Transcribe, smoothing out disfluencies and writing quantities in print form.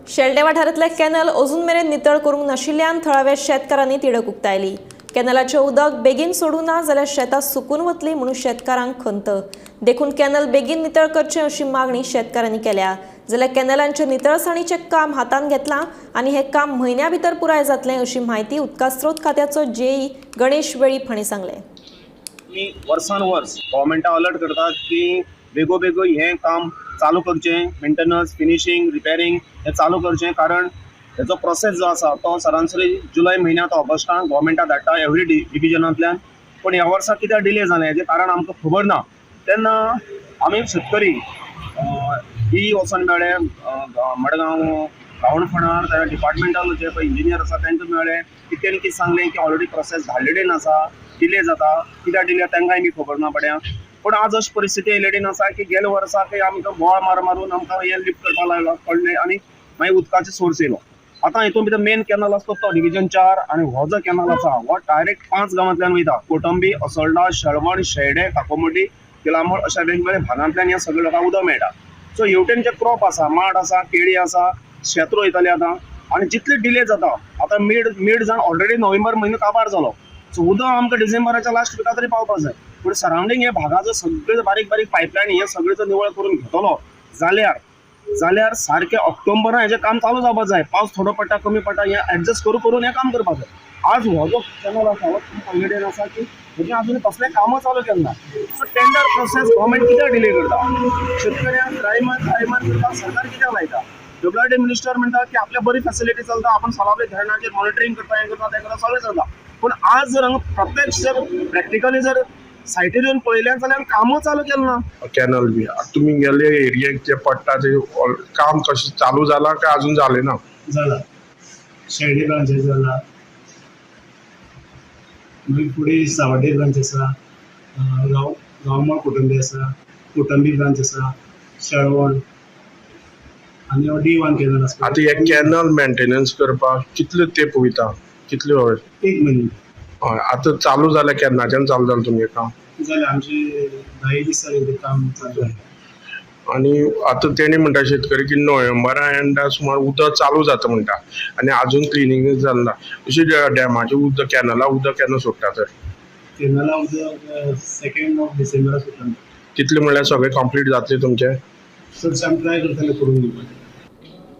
शेल्डें वाठारांतले कॅनल अजून मेरेन नितळ करूंक नाशिल्ल्यान थळाव्या शेतकारांनी तिडक उक्तायली. कॅनलाचें उदक बेगीन सोडूं ना जाल्यार शेतां सुकून वतलीं म्हणून शेतकारांक खंत. देखून कॅनल बेगीन नितळ करचें अशी मागणी शेतकारांनी केल्या. जाल्यार कॅनलांचे नितळसाणीचें काम हातांत घेतलां आनी हें काम म्हयन्या भितर पुराय जातलें अशी म्हायती उदका स्रोत खात्याचो जेई गणेश वेळीप हांणी सांगलें. आमी वर्सान वर्स गव्हर्मेंटा अलर्ट करतात की बेगो बेगो हें काम चालू करचें, मेंटेनन्स, फिनिशींग, रिपेरींग हें चालू करचें, कारण हेचो प्रोसेस जो आसा तो सरासरी जुलय म्हयन्यांत ऑगस्टान गव्हर्मेंटा धाडटा एवरी डिविजनांतल्यान. पूण ह्या वर्सा कित्याक डिले जालें हेजें कारण आमकां खबर ना. तेन्ना आमी शेतकरी ही वचोन मेळ्ळे मडगांव गावणफणार डिपार्टमेंटल जे पळय इंजिनियर आसा तांकां मेळ्ळे की तेणी कितें सांगलें की ऑलरेडी प्रोसेस धाडलेली आसा, डिले जाता. कित्याक डिले तांकांय बी खबर ना पड्या. पूण आज अशी परिस्थिती येयलेली आसा की गेल्या वर्साक आमकां बोवाळ मार मारून आमकां हें लिफ्ट करपाक लागलो पडलें आनी मागीर उदकाचो सोर्स येयलो. आतां हितून भितर मेन कॅनल आसा तो डिविजन 4 आनी हो जो कॅनल आसा हो डायरेक्ट 5 गांवांतल्यान वयता. कोटंबी, असोल्डा, शेळवण, शेर्डे, काकोमोडी, तिलामोळ अशा वेगवेगळ्या भागांतल्यान ह्या सगळ्या लोकांक उदक मेळटा. सो हेवटेन जे क्रॉप आसा, माड आसा, केळी आसा, शेत रोयतले आतां आनी जितले डिले जाता आतां मिड मिड जावन ऑलरेडी नोव्हेंबर म्हयनो काबार जालो. सो उदक आमकां डिसेंबराच्या लास्ट विका तरी पावपाक जाय. पूण सरावंडींग हे भागाचो सगळे बारीक बारीक पायपलायन हे सगळे जर निवळ करून घेतलो जाल्यार सारकें ऑक्टोबरान हेजें काम चालू जावपाक जाय. पावस थोडो पडटा, कमी पडटा, हें एडजस्ट करून करून हें काम करपाक जाय. आज हो जो कॅनल आसा हो पॉइंटेड आसा की हेजें अजून कसलें कामां चालू केलें ना. सो टेंडर प्रोसेस गव्हर्मेंट कित्याक डिले करता? शेतकऱ्यांक त्रायमान त्रायमान करपाक सरकार कित्याक लायता? डब्ल्यूआरडी मिनिस्टर म्हणटा की आपल्या बरी फॅसिलिटी चलता, आपण सलाबे धरणाचेर मॉनिटरींग करता, हें करता, तें करता, सगळें चलता. पूण आज जर हांगा प्रत्यक्ष जर प्रॅक्टिकली जर सायटीर येवन पळयलें जाल्यार कामूच चालू केलें ना. कॅनल बी आता तुमी गेले एरियेक जे पडटा ते काम कशें चालू जालां काय अजून जालें ना? जाला, शेर्डे ब्रांच जाला, मागीर फुडें सावड्डे ब्रांच आसा, गांव गांवमळ कोटंबी आसा, कोटंबी ब्रांच आसा, शेळवण आनी डी 1 कॅनल आसा. आतां हे कॅनल मेंटेनन्स करपाक कितले तेंप वयता, कितले वर? एक म्हयनो. हय, आतां चालू जालें केन्नाच्यान चालू जालें तुमगें काम? जालें, आमचे 10 दीस जाले काम चालू जालें. आनी आतां तेणी म्हणटा शेतकरी की नोव्हेंबरा एंडा सुमार उदक चालू जाता म्हणटा आनी आजून क्लिनींग जालें ना. अशें डॅमाचें उदक कॅनला उदक केन्ना सोडटा तर? कॅनला उदक 2 ऑफ डिसेंबरा सोडटा. तितलें म्हणल्यार सगळें कंप्लीट जातलें तुमचें? चडशें आमी ट्राय करतले करून घेवपाचें.